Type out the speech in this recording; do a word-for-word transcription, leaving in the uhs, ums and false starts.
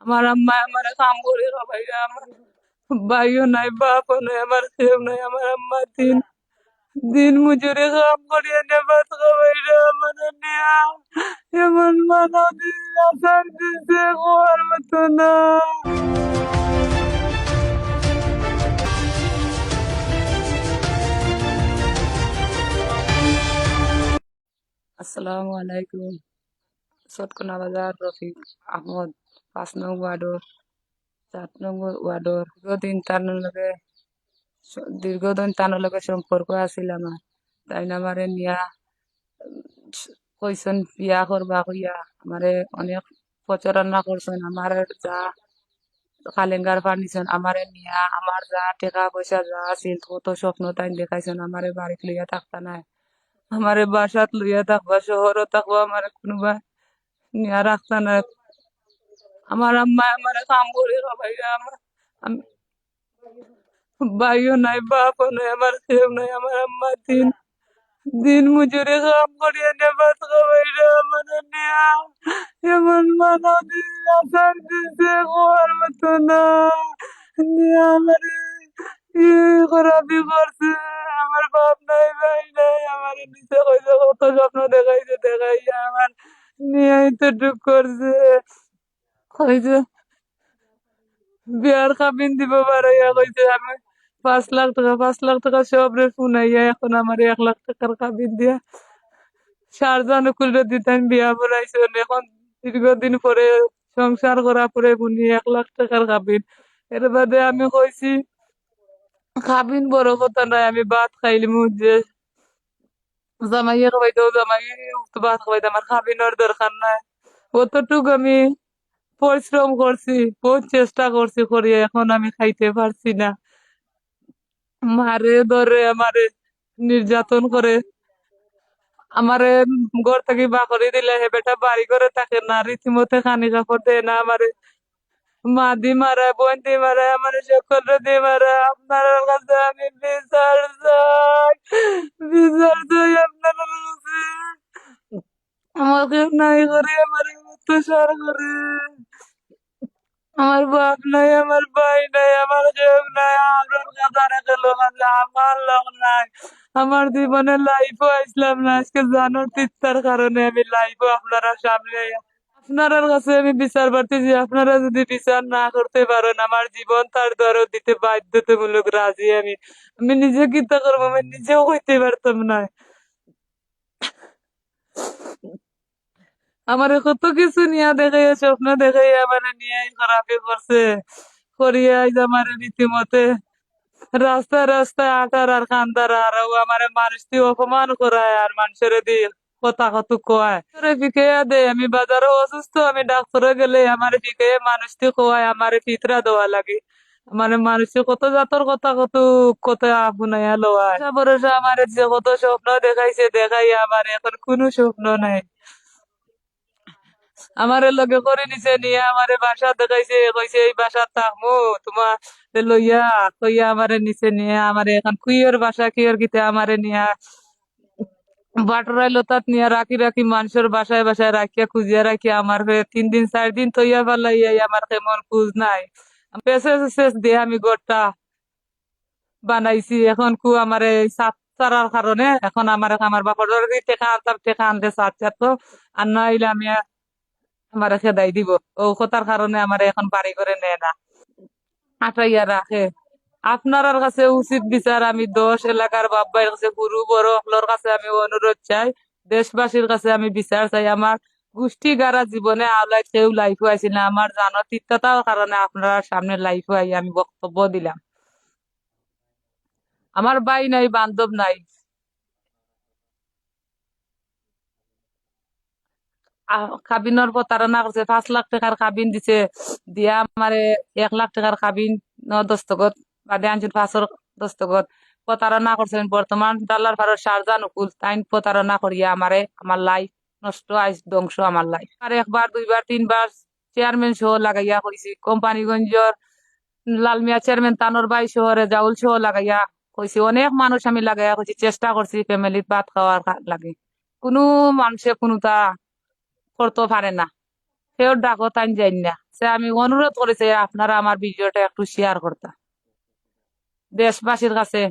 আমার আম্মায় আমারে কাম করি খাবাইরা, আমার ভাইও নাই, বাপও নাই, আমার কেউ নাই। আমার আম্মা দিন দিন মজুরি কাম করি এনে ভাত খাবাইরা, আমার নিয়া এমন মানব আছাড় দিছে, কওয়ার মতো না। আসসালামু আলাইকুম। চটকনা বাজার রফিক আহমদ, পাঁচ নং ওয়ার্ডর, সাত নং ওয়ার্ডর। দীর্ঘদিন তান লগে, দীর্ঘদিন তান লগে সম্পর্ক আছিল আমার। তাইন আমারে নিয়া কইছইন বিয়া করবা কইয়া, আমারে অনেক প্রচারণা করছইন। আমার যা কালেঙ্গার ফার্নিচার আমারে নিয়া, আমার যা টেকা পয়সা যা আছিল, কত স্বপ্ন তাইন দেখাইছইন, আমারে বাড়িত লইয়া থাকতা নায়, আমারে বাসাত লইয়া থাকবা, শহরও থাকবা, আমারে কুনুবা নিয়া রাখতা নায়। আমার আম্মায় আমারে কাম করি খাবাইরা, আমার, আমি, ভাইও নাই, বাপও নাই, আমার কেউ নাই। আমার আম্মা দিন দিন মজুরি কাম করি এনে ভাত খাবাইরা, আমার নিয়া এমন মানব আছাড় দিছে, কওয়ার মতো না। নিয়া আমারে কি খারাপি করছে, আমার বাপ নাই, ভাই নাই, আমারে নিচে কইছে কত স্বপ্ন দেখাইছে, দেখাইয়া আমার নিয়া এতটুক করছে। কইছে বিয়ার কাবিন দিব বারইয়া, কইছে আমি পাঁচ লাখ টেকা, পাঁচ লাখ টেকা সবরে ফুনাইয়া এখন আমারে এক লাখ টেকার কাবিন দিয়া শারজান অকুলরে দি তাইন বিয়া পড়াইছইন। এখন দীর্ঘদিন পরে সংসার করা পরে হুনি এক লাখ টেকার কাবিন। এর বাদে আমি কইছি, কাবিন বড় কথা নায়, আমি ভাত খাইলিমু, যে জামাইয়ে খাবাই দেও, জামাই তো ভাত খাবাই দেও, আমার কাবিনর দরকার নাই। অতটুক আমি পরিশ্রম করছি, বহুত চেষ্টা করছি, করিয়া এখন আমি খাইতে পারছি না। মারে ধরে, আমারে নির্যাতন করে, আমারে ঘর থাকি বার করি দিলে, হে বেটা বাড়ি ঘরে থাকে না, রীতিমতো খানি কাপড় দেয় না আমারে। মা দি মারা, বোন দি মারা, আমারে সকলরে দি মারা। আপনারার কাছে আমি বিচার চাই, বিচার চাই আপনারার কাছে। আমার কেউ নাই করে, আমারে অত্যাচার করে। আমার বাপ নাই, আমার ভাই নাই, আমার কেউ নাই। আমার কাছে গেল, আমার লোক নাই। আমার জীবনে লাইফও আইছিলাম না, আজকে জানোর তিত্তার কারণে আমি লাইফও আপনারার সামনে আইয়া আপনারার কাছে আমি বিচার প্রার্থী যে আপনারা যদি বিচার না করতে পারেন, আমার জীবন তার দ্বারা দিতে বাধ্যতামূলক রাজি আমি। আমি নিজে কিতা করবো, আমি নিজেও কইতে পারতাম না। আমারে কত কিছু নিয়া দেখাইয়া, স্বপ্ন দেখাইয়া, আমারে নিয়া খারাপি করছে, করিয়া আইজ আমারে রীতিমতে রাস্তায় রাস্তায় আটার আর কান্দার আর ও আমারে মানুষ দি অপমান করায় আর মানুষরে দি কথা কত কয়। আমারে ফিকাইয়া দেয়, আমি বাজারো অসুস্থ, আমি ডাক্তারে গেলে আমারে ফিকাইয়া মানুষ দি কয়, আমারে ফিতরা দেওয়া লাগে। মানে মানুষে কত জাতর কথা কত কথা হুনাইয়া লওয়ায়। আশা ভরসা আমারে যে কত স্বপ্ন দেখাইছে, দেখাইয়া আমারে এখন কুনু স্বপ্ন নাই। আমারে লগে করি নিছে নিয়া আমারে বাসা দেখাইছে, কইছে, "এই বাসাত থাকমু, তোমারে লইয়া," কইয়া আমারে নিছে নিয়া আমারে এখন কুইয়র বাসা, কুইয়র গিতে আমারে নিয়া বাটরাই লতাত নিয়া রাখি রাখি মানষর বাসায় বাসায় রাখিয়া খুজিয়া রাখিয়া আমার ফের তিন দিন চাইর দিন থইয়া ফালাইয়া আমার তেমন খুজ নাই। পেসেজ সেজ দিয়া আমি ঘরটা বানাইছি। এখন কু আমারে এই ছাদ ছাড়ার কারণে এখন আমারে আমার বাপর বাড়ি টেকা আনতাম, টেকা আনতে ছাদ ছাড়তো, আর না অইলে আমি আ-, আমারে খেদাই দিব। ও কথার কারণে আমারে এখন বাড়ি ঘরে নেয় না, আটাইয়া রাখে। আপনারার কাছে উচিত বিচার আমি দশ এলাকার বাপ ভাইর কাছে, গুরু বড় অকলর কাছে আমি অনুরোধ চাই, দেশবাসীর কাছে আমি বিচার চাই। আমার গুষ্টি গারা জীবনে আওলায় কেউ লাইফও আইছিল না, আমার জানো তিত্তাতার কারণে আপনারার সামনে লাইফও আই আমি বক্তব্য দিলাম। আমার ভাই নাই, বান্ধব নাই। আ-, কাবিনর প্রতারণা করছে, পাঁচ লাখ টেকার কাবিন দিছে, দিয়া আমারে এক লাখ টেকার কাবিন ন দস্তখত বাদে আনছইন পাঁচর দস্তখত। প্রতারণা করছইন। বর্তমান ডাল্লার ফারর শারজান অকুল, তাইন প্রতারণা করিয়া আমারে আমার লাইফ নষ্ট, আইজ ধ্বংস আমার লাইফ। আর একবার, দুইবার, তিনবার চেয়ারম্যান সহ লাগাইয়া কইছি, কোম্পানিগঞ্জর লালমিয়া চেয়ারম্যান তানর ভাই সহ, রেজাউল সহ লাগাইয়া কইছি, অনেক মানুষ আমি লাগাইয়া কইছি, চেষ্টা করছি ফ্যামিলিত ভাত খাওয়ার কা-, লাগি। কুনু মানষে কুনুতা করতো পারে না। কেউর ডাকো তাইন যাইন না। সে আমি অনুরোধ করি যে আপনারা আমার ভিডিওটা একটু শেয়ার করতা, দেশবাসীর কাছে